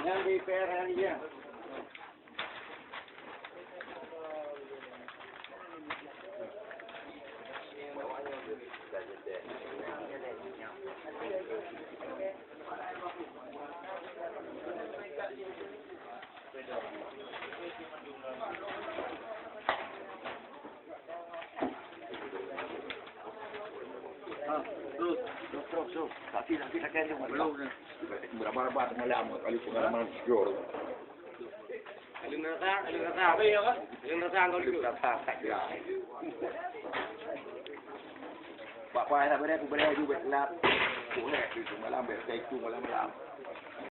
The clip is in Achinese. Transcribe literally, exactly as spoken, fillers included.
Yang di P R N I ya. Ha, terus, terus, terus, terus. Sakit, sakit, sakit, sakit. Belum, dah. Berapa-berapa malam, kali pengalaman sejor. Alun datang, alun datang. Alun datang kau dulu. Alun datang, tak kira. Bak pai nak beres, aku beres juga gelap. Aku hek tu malam, beres itu malam-malam.